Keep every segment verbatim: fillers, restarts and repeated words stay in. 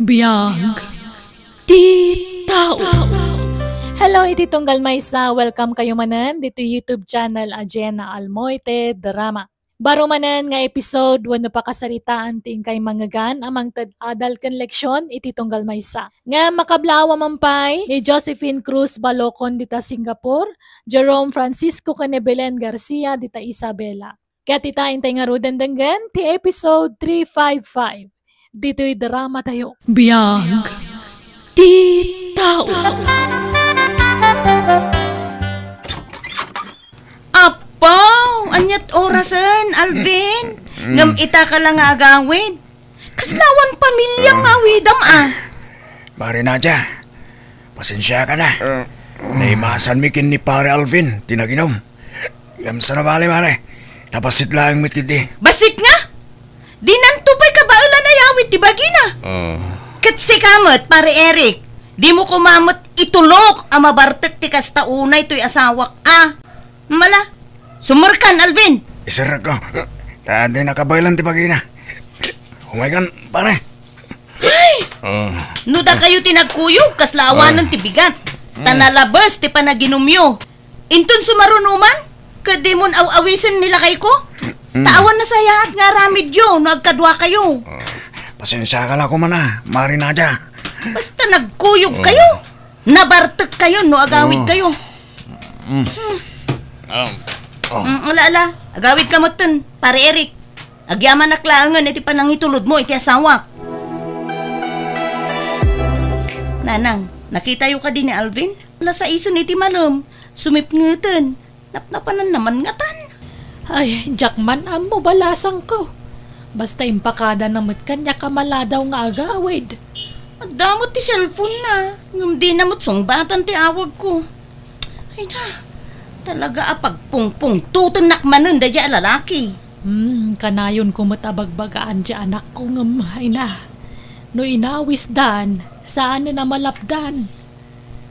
Biag ti tao. Hello, iti tunggal maysa. Welcome kayo manen dito YouTube channel a Jenna Almoite Drama. Baro manen nga episode wenno pakasaritaan ti inkay mangngegan a mangted adal ken leksyon iti tunggal maysa. Ngem makablaawa man pay ni Josephine Cruz Balocon dita Singapore, Jerome Francisco ken ni Belen Garcia dita Isabela. Ket ita intay ngaruden denggen ti episode three five five. Ditoy drama tayo. Biag ti tao. Apo, aniat orasen, Alvin? Mm. Ngem ita ka la nga agawid. Kasla awan pamilya nga awidam, a. Mare Nadia, pasensiaka na. Naimasanmi ken ni Pare Alvin ti naginom. Ngem saan a bale, mare. Ta bassit laeng met ketdi. Bassit nga? Dinanto pay kabaelan a yawid ti bagina. Ah. Ket sika met, Pare Eric, dimo koma met itulok a mabartek ti kasta unay toy asawak, a. Mala, sumurkan, Alvin. Iserrekko. Ta di nakabaelan ti bagina. Umaykan, pare. Ay! Ah. No dakayo ti nagkuyog, kasla awanen ti bigat. Ta nalabes ti panaginumyo. Inton sumaruno man, ket dimon aw-awisen ni lakayko? Ta awan nasayaat nga aramidyo no agkaduakayo. Ah, pasensiaka la koma, a, Mare Nadia. Basta nagkuyog kayo. Nabartek kayo no agawid kayo. Mm. Ah. Mm, ala, ala. Agawid ka metten, Pare Eric. Agyamanak laengen iti panangitulodmo iti asawak. Nanang, nakitayo kadi ni Alvin? Ala, saisen iti malem. Sumipngeten. Napnapananna man ngatan. Ay, diak man ammo, balasangko. Basta impakadana met kaniak a maladaw nga agawid. Adda met ti cellphone-na, ngem dina met sungbatan ti awagko. Ay na, talaga a pagpungpungtotennak manen daydiay a lalaki. Hmm, kanayonko met a bagbagaan ti anakko ngem, ay na, no inawisdan, saanen a malapdan.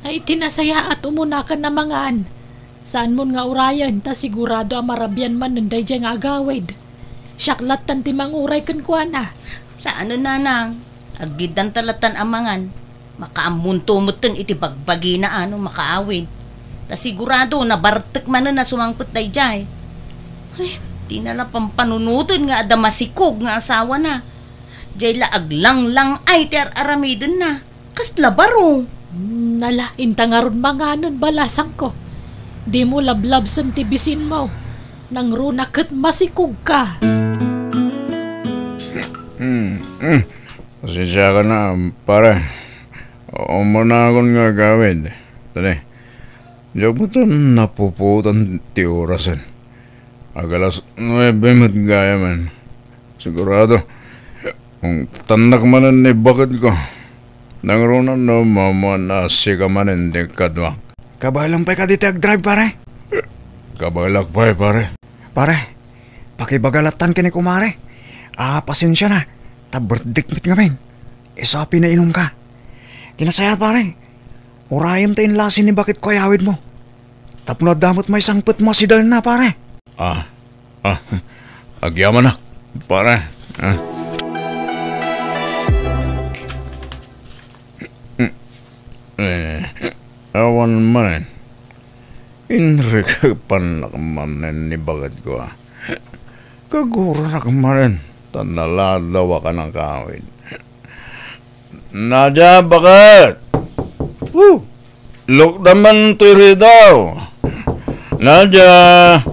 Ay, ti nasayaat umunakon a mangan. Saanmon nga urayen ta sigurado a marabian manen daydiay nga agawid. Siak lattan ti manguray kenkuana. Saanen, nanang. Aggiddanta lattan a mangan. Makaammonto metten iti bagbagina a no makaawid. Ta sigurado, nabartek manen a sumangpet daydiay. Ay, dina la pampanunoten nga adda masikog nga asawana. Diay la aglanglang-ay ti ar-aramidenna. Kasla baro. Hmm, ala, inta ngarud manganen, balasangko. Dimo lablabsen ti bisinmo. Nangruna ket masikogka. Hmm, hmm. Pasensiaka na, pare. Umunakon nga agawid. Tani, diak met napuputan ti orasen. Ag-alas nuebe met gayamen. Sigurado, ungtannak manen ni baketko. Nangruna no maammoan a sika manen ti kaduak. Kabaelam pay kadi ti agdrive, pare? Kabaelak pay, pare. Pare, pakibaga lattan ken ni kumare. Ah, pasensiana. Ta birthday met ngamin. Isu a pinainumka. Ti nasayaat, pare. Urayem ta inlasi ni baketko a yawidmo. Tapno adda met maisangpetmo a sidaenna, pare. Ah, ah, agyamanak, pare. Ah. Eh, awan manen. Inrikepannak manen ni baketko, a. Kaguranak manen, ta naladawak a nakawid. Nadia, baket! Woo! Lukda man ti ridaw! Nadia!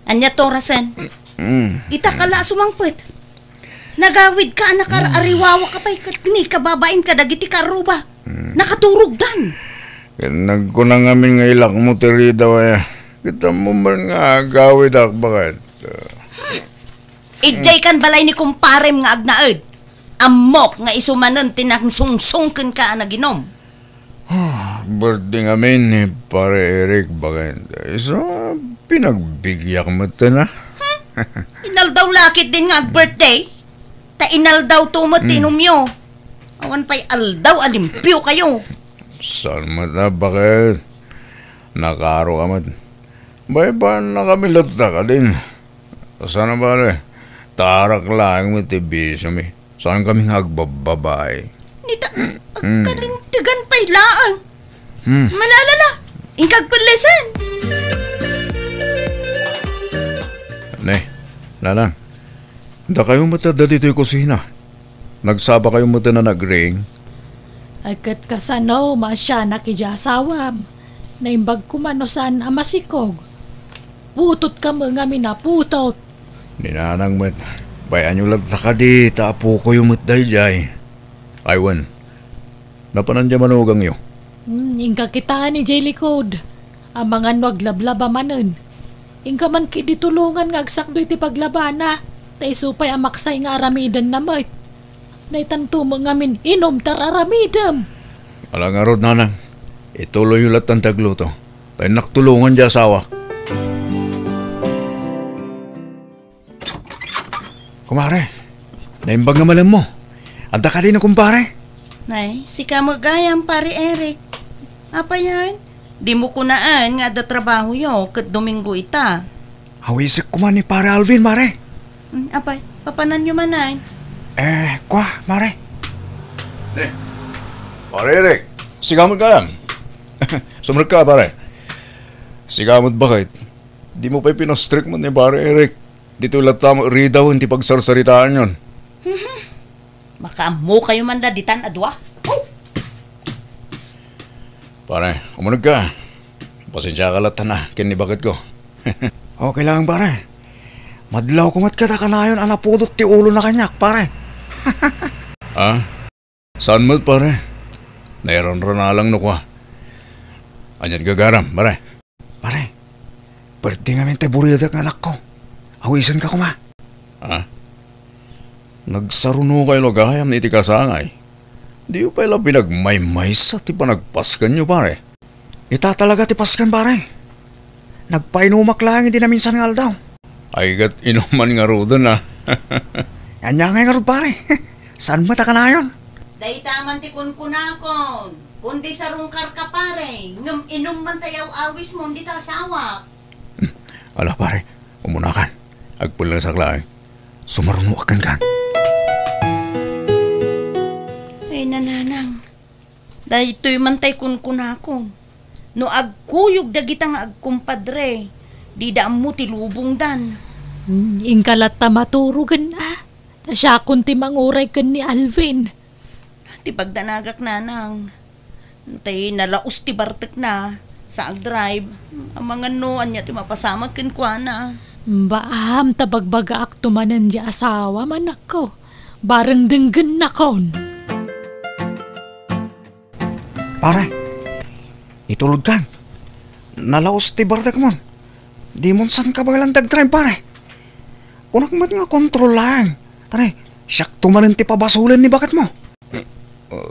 Ania ti orasen? Mm. Ita ka la a sumangpet. Nagawidka a nakar-ariwawaka pay ket ni kababain kadagiti karruba. Mm. Nakaturogdan. Ket nagkuna ngamin nga ilakmo ti ridaw, a. Ket ammo man nga agawidak, baket. Idiay kan balay ni kumparem nga agnaed. Ammok nga isu manen ti nangsungsong kenka a naginom. Ah, birthday ngamin ni Pare Eric, baket. Isu a pinagbigiak metten, a. Hmm? Inaldaw la ketdin nga ag-birthday? Ta inaldawto met ti Hmm. inumyo. Awan pay aldaw a limpiokayo. Saan met a, baket? Nakaaro ka met. Baybay-annakami latta kadin. Sana bale, tarak laeng met ti bisiomi. Saan kami nga agbabbabae? Nita, agkalintegan pay laeng. Hmm. Malala la, inka agpellesen. Ne, Nanang, dakayo met adda ditoy kusina. Nagsabakayo met a nagring. Ay, ket kasano maasianak idiay asawam? Naimbag koma no saan a masikog. Putotka met ngamin a putot. Ni Nanang met, bay-anyo latta kadi ta apokoyo met daydiay. Ay wen, napanan diay manugangyo? Hmm, inka kitaen idiay likod. Amangan no aglablaba manen. Inka man ketdi tulongan nga agsakdo iti paglabana, ta isu pay a maksay nga aramidenna met. Daytanto met ngamin inum ta ar-aramidem. Ala ngarud, Nanang. Ituloyyo lattan ti agluto. Ta innak tulongan diay asawak. Kumare, naimbag nga malemmo. Adda kadi no kumpare? Nay, sika met gayam, Pare Eric. Apay aya? Dimo kunaen nga adda trabahoyo ket Domingo ita. Awisek koma ni Pare Alvin, mare. Mm, apay, papananyo manen? Eh, kua, mare. Eh, Pare Eric, sika met gayam. Sumrekka, pare. Sika met, baket. Dimo pay pinastrek met ni Pare Eric. Ditoy latta met ridawen ti pagsarsaritaanyon. Makaammokayo man la ditan a dua? Oh! Pare, umunegka. Pasensiaka latta na ken ni baketko. Okay lang, pare. Madlawko met ket a kanayon a napudot ti ulona kaniak, pare. Ah? Saan met, pare? Nairanranalang no kua. Ania't gagaram, pare? Pare, birthday ngamin ti buridak nga anakko. Awisenka koma. Ah? Nagsarunokayo la gayam iti kasangay. Diyo pay la pinagmaymaysa ti panagpaskenyo, pare? Ita talaga ti pasken, pare. Nagpainumak laeng idi naminsan nga aldaw. Ay, ket inuman ngaruden, a. Ania ngay ngarud, pare? Saan met a kanayon? Dayta man ti kunkunakon. Kundi sarungkarka, pare, ngem inum man ta yaw-awismo dita asawak. Hmm. Ala, pare, umunakan. Agpellesak laeng. Sumarunoak kenka. Ay, Nanang. Daytoy man tay kunkunakon. No agkuyog dagita nga agkumpadre, dida ammo ti lubongdan. Hmm, inka latta maturogen, a. Ta siakon ti manguray ken ni Alvin. Ti pagdanagak, Nanang. Tay nalaos ti bartekna, sa agdrive. Amangan no ania ti mapasamak kenkuana. Baam ta bagbagaakto manen diay asawam, anakko. Bareng denggennakon. Pare, itulodkan. Nalaos ti bartekmon. Dimon saan kabaelan ti agdrive, pare. Kunak met nga kontrol laeng. Tara, siakto manen ti pabasolen ni baketmo.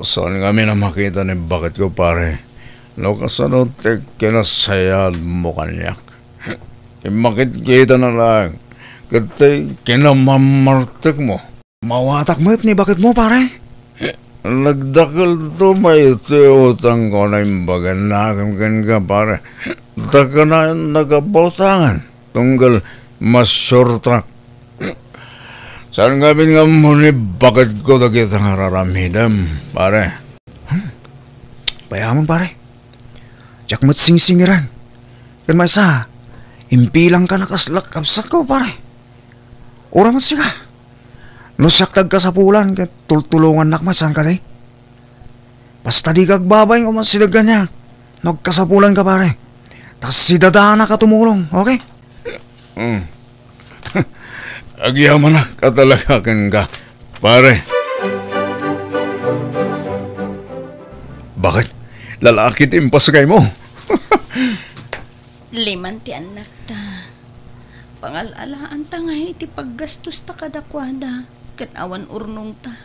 Saan ngamin a makita ni baketko, pare. No kasano ti kinasayaatmo kaniak? Immakitkitana laeng. Ket tay kinamammartekmo. Mawatak met ni baketmo, pare. Nagdakelto pay ti utangko a naimbaganna kenka, pare. Ta kanayon nagabautangan. Tunggal masuertak. Saan ngamin nga ammo ni baketko dagita nga ar-aramidem, pare. Hmm. Payamon, pare. Diak met singsingiran. Ken maysa, imbilangkan a kasla kabsatko, pare. Uray met sika. No siak ti agkasapulan, ket tultulongannak met, saan kadi? Basta dika agbabay nga umasideg kaniak. No agkasapulanka, pare, ta sidadanak a tumulong, okay? Mm. Agyamanak a talaga kenka, pare. Bakit? Lalaki ti impasgaymo? Liman ti annakta. Pangal-alaanta ngay iti paggastosta kadakuada, ket awan urnongta.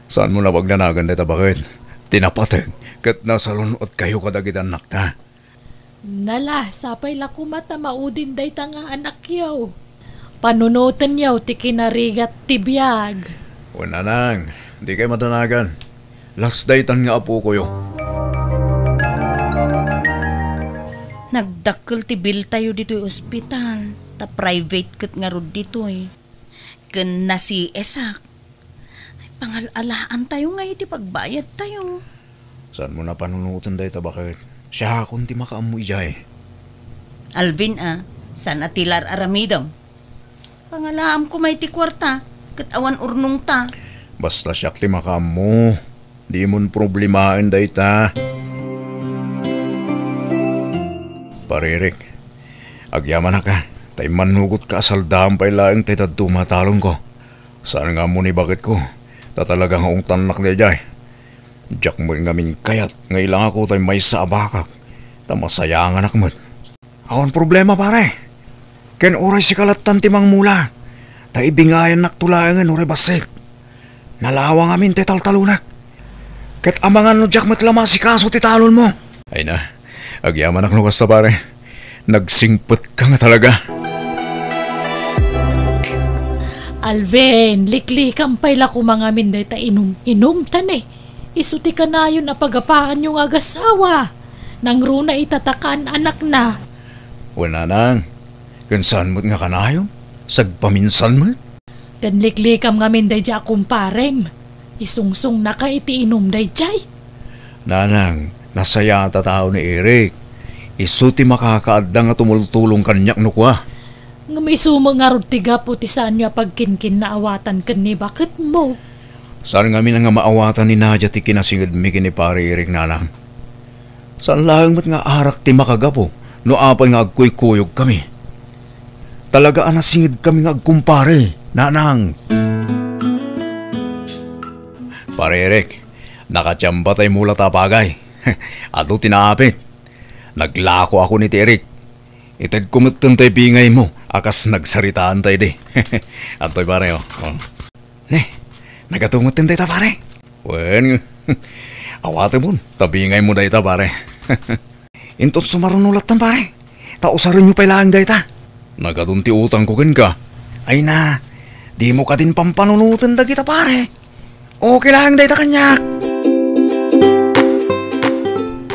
Saanmo a pagdanagan dayta, baket? Ti napateg ket nasalun-otkayo kadagiti annakta. Nala, sapay la koma ta maudin dayta nga anakyo. Panunotenyo ti kinarigat ti biag. Wen, Nanang, dikay madanagan. Las daytan nga apokoyo. Nagdakkel ti biltayo ditoy ospital. Ta private ket ngarud ditoy. Ken na-C S-ak. Ay, pangal-alaantayo nga iti pagbayadtayo. Saanmo a panunoten dayta, baket? Siakon ti makaammo idiay. Alvin a, saan a ti ar-aramidem? Pangalaam koma iti kuarta, ket awan urnongta. Basta siak ti makaammo. Dimon problemaen dayta. Pare Eric, agyamanak a, ta immannugotka a saldaem pay laeng tay dadduma a talonko. Saan nga ammo ni baketko, ta talaga nga ungtannak daydiay. Diak met ngamin kayat nga ilangako tay maysa a bakak, ta masayanganak met. Awan problema, pare. Ken uray sika lattan ti mangmula, ta ibingayannakto laengen uray bassit. Nalawa ngamin ti taltalonek. Ket amangan no diak met la maasikaso ti talonmo. Ay na, agyamanak no kasta, pare. Nagsingpetka nga talaga. Alvin, liklikam pay la koma ngamin dayta inum-inum, ta ne, isu ti kanayon a pagapaanyo nga agasawa. Nangruna ita ta kaan-anakna. Wen, nanang, ken saan met nga kanayon? Sagpaminsan met? Ken liklikam ngamin daydiay a kumparem. Isungsungnaka iti inum daydiay. Nanang, nasayaat a tao ni Eric. Isu ti makakaadda nga tumultulong kaniak no kua. Ngem isu met ngarud ti gapu ti saanyo a pagkinkinnaawatan ken ni baketmo. Saan ngamin nga maawatan ni Nadia ti kinasingedmi ken ni Pare Eric, nanang. Saan laeng met nga arak ti makagapu no apay nga agkuykuyogkami. Talaga a nasingedkami nga agkumpare, nanang. Pare Eric, nakatiamba tay mula ta pagay. Adu ti naapit. Naglakoakon iti Eric. Itedko metten tay bingaymo a kas nagsaritaanta idi. Adtoy, pare, o. O. Ne, nagadu metten dayta, pare. Wen, awatemon, ta bingaymo dayta, pare. Inton sumaruno lattan, pare, ta usarenyo pay laeng dayta. Nagadun ti utangko kenka. Ay na, dimo kadin pampanunoten dagita, pare. Okay laeng dayta kaniak.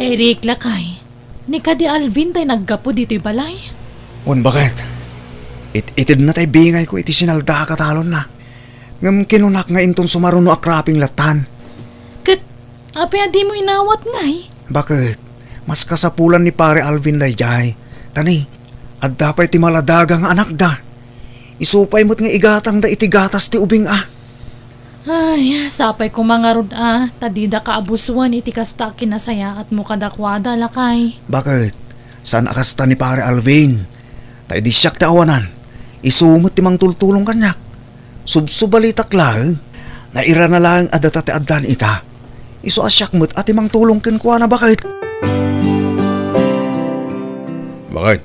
Eric, lakay, ni kadi Alvin tay naggapu ditoy balay? Wen, baket. It-, itedna tay bingayko iti sinaldaak a talonna. Ngem kinunak nga inton sumaruno a cropping lattan. Ket apay a dimo inawat ngay? Baket, mas kasapulan ni Pare Alvin daydiay. Ta ni, adda pay ti maladaga nga anakda. Isu pay met nga igatangda iti gatas ti ubing a. Ay, sapay koma ngarud a, ta didaka abusoen iti kasta a kinasayaatmo kadakuada, lakay. Baket, saan a kasta ni Pare Alvin. Ta idi siak ti awanan, isu met ti mangtultulong kaniak. Subsubalitak laeng, nairana laeng a data ti addan ita. Isu a siak met a ti mangtulong kenkuana, baket. Baket,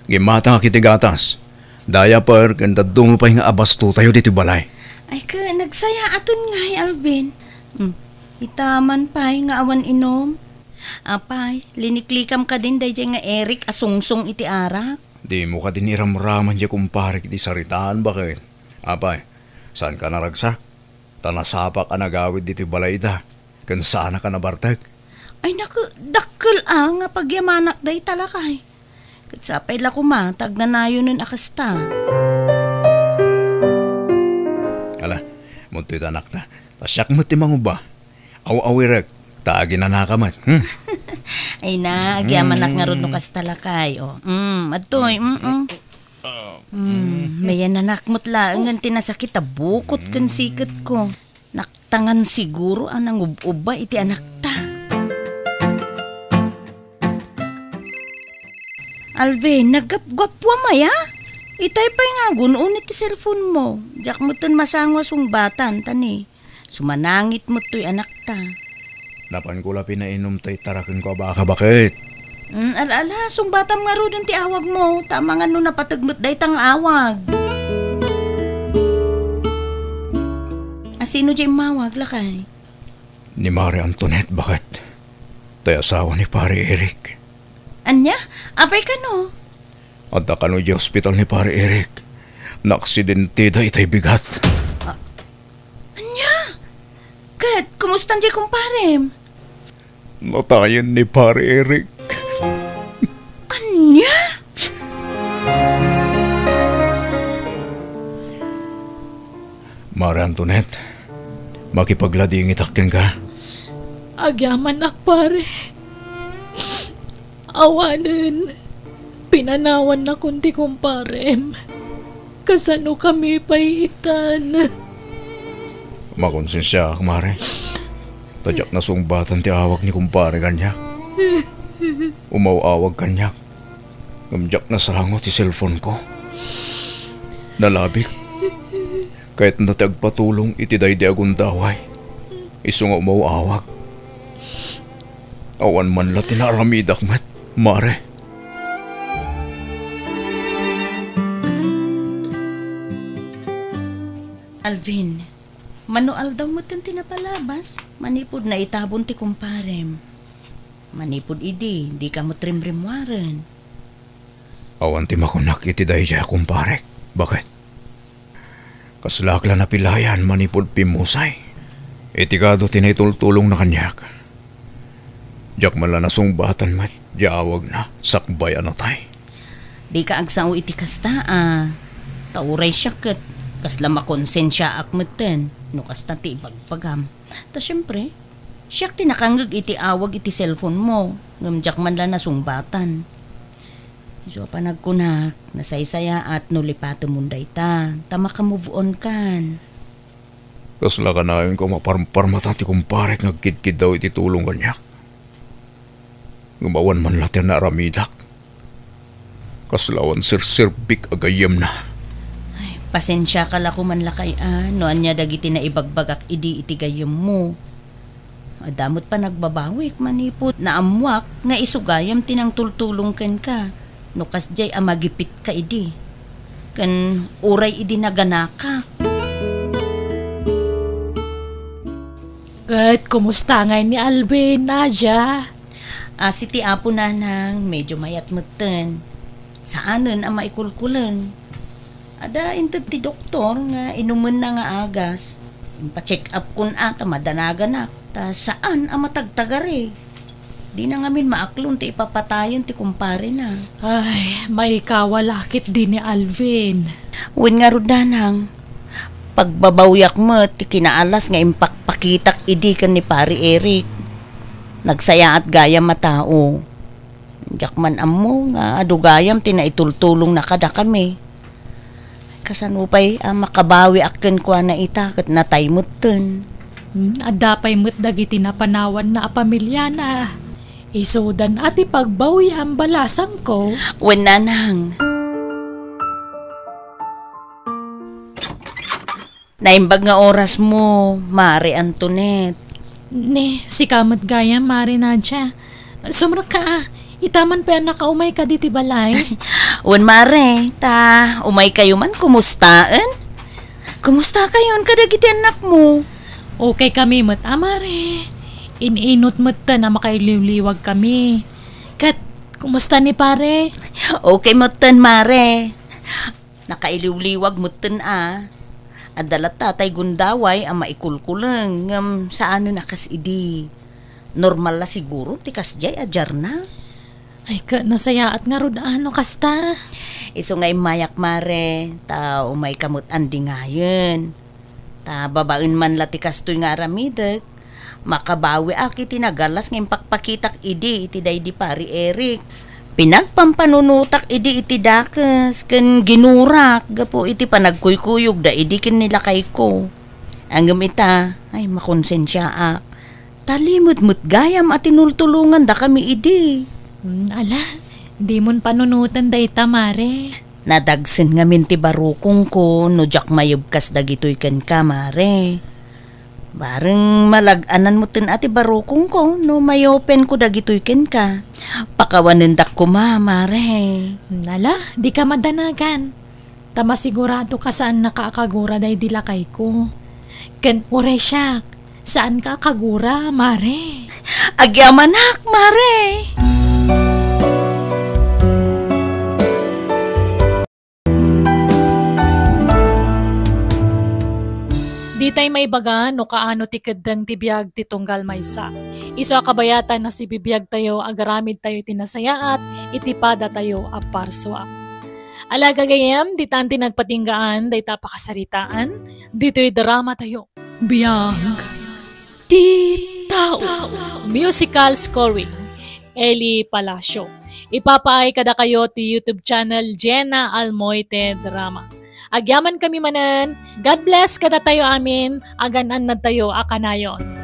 gimmatangak iti gatas. Diaper ken dadduma pay nga abastotayo ditoy balay. Ay, ket nagsayaaten ngay, Alvin. Hmm, ita man pay nga awan inum. Apay, liniklikam kadin daydiay nga Eric a sungsong iti arak? Dimo kadin iramraman diay kumparek iti saritaan, baket. Apay, saanka naragsak? Ta nasapak a nagawid ditoy balayda, ken saanak a nabartek. Ay, naku, dakkel a nga pagyamanak dayta, lakay. Ket sapay la koma ta agnanayonen a kasta. Ala, muntoy ta, anakta. Ta siak met ti mangubba. Aw-awirek, ta aginanaka met, hmm? Ay na, agyamanak ngarud no kasta, lakay, o. Mm, adtoy, mm, mm. Mm, mayananak met laengen ti nasakit a bukot ken siketko. Naktangan siguro a nangub-ubba iti anakta. Alvin, naggapgappuam aya? Itay pay nga agun-on iti cellphone mo. Diak metten masango a sungbatan, ta ni, sumanangit met toy anakta. Napanko la pinainum tay tarakenko a baka, baket. Mm, ala, ala, sungbatam ngaruden ti awagmo, ta amangan no napateg met dayta nga awag. A, sino diay immawag, lakay? Ni Mare Antoinette, baket. Tay asawa ni Pare Eric. Ania? Apay kano? Adda kano idiay ospital ni Pare Eric. Naaksidenteda itay bigat. A-, ania? Ket, kumustan diay kumparem? Natayen ni Pare Eric. Ania? Mare Antoinette, makipagladingitak kenka. Agyamanak, pare. Awanen, pinanawannakon ti kumparem. Kasano kami pay itan? Makonsensiaak, mare. Ta diak nasungbatan ti awag ni kumpare kaniak. Umaw-awag kaniak. Ngem diak nasango ti cellphone-ko. Nalabit. Kayatna ti agpatulong iti daydi a gundaway. Isu nga umaw-awag. Awan man la ti naaramidak met, mare. Alvin, mano aldaw metten ti napalabas, manipud naitabon ti kumparem. Manipud idi, dika met rimrimmuaren. Awan ti makunak iti daydiay a kumparek. Baket? Kaslaak la napilayan manipud pimmusay. Iti kado ti naitultulongna kaniak. Diak man la nasungbatan met, di awagna, sakbay a natay. Dika agsao iti kasta a. Ta uray siak ket, kasla makonsensiaak metten, no kasta ti ibagbagam. Ta siempre, siak ti nakangngeg iti awag iti cellphone mo, ngem diak man la nasungbatan. Isu a panagkunak, nasaysayaat no lipatemon dayta, ta maka-move on kan. Kasla kanayon ko maparparmata ti kumparek nga agkidkiddaw iti tulong kaniak. Ngem awan man la ti naaramidak. Kasla awan serserbik a gayyemna. Ay, pasensiaka la koman lakay a, no ania dagiti naibagbagak idi iti gayyemmo. Adda met panagbabawik manipud naammoak nga isu gayam ti nangtultulong kenka no kasdiay a magipitka idi. Ken uray idi naganakak. Ket kumusta ngay ni Alvin, Nadia? Asi ti Apo, nanang, medyo mayat metten. Saanen a maikulkuleng. Adda inted ti doktor nga inumenna nga agas. Impacheck up kon a ta madanaganak, ta saan a matagtagari. Dina ngamin maaklon ti ipapatayen ti kumparena. Ay, maikawa la ketdi ni Alvin. Wen ngarud, nanang, pagbabawyak met ti kinaalas nga impakpakitak idi ken ni Pari Eric. Nagsayaat gayam a tao. Diak man ammo nga adu gayam ti naitultulongna kadakami. Kasano pay a makabawiak kenkuana ita ket natay metten? Hmm, adda pay met dagiti napanawanna a pamiliana. Isudan a ti pagbawiam, balasangko. Wen, nanang. Naimbag nga orasmo, Mare Antoinette. Ne, sika met gayam, Mare Nadia. Sumrekka a, ita man pay a nakaumayka ditoy balay. Wen, Mare, ta umaykayo man kumustaen? Kumustakayon kadagiti annakmo? Okay kami met a, Mare. In-inut metten a makailiwliwag kami. Ket, kumusta ni Pare? Okay metten, Mare. Nakailiwliwag metten a. Adda latta tay gundaway a maikulkuleng, ngem saanen a kas idi. Normal la siguro ti kasdiay a diarna. Ay, ket nasayaat ngarud a no kasta. Isu nga immayak, Mare, ta umayka met andingayen. Ta babaen man la ti kastoy nga aramidek, makabawiak iti nagalas nga impakpakitak idi iti daydi Pari Eric. Pinagpampanunotak idi iti dakes ken ginurak gapu iti panagkuykuyogda idi ken ni lakayko. Ngem ita, ay, makonsensiaak. Talimed met gayam a tinultulongandakami idi. Hmm, ala, dimon panunoten dayta, Mare. Nadagsen ngamin ti barukongko no diak mayebkas dagitoy kenka, Mare. Bareng malag-anan metten a ti barukongko no mayopenko dagitoy kenka. Pakawanendak koma, Mare. Nala, dika madanagan. Ta masigurado ka saannaka a kagura daydi lakayko. Ken uray siak, saanka a kagura, Mare. Agyamanak, Mare. Ditay maibaga no kaano ti keddeng ti biag ti tunggal maysa. Isu a kabayatan a sibibiagtayo, agaramidtayo iti nasayaat iti padatayo a parsua. Ala gagayyem, ditan ti nagpatinggaan dayta pakasaritaan, ditoy drama tayo. Biag ti tao. Musical scoring, Eli Palacio. Ipapaay kadakayo ti YouTube channel Jenna Almoite Drama. Agyaman kami manen. God bless kadatayo amin. Agan-annadtayo a kanayon.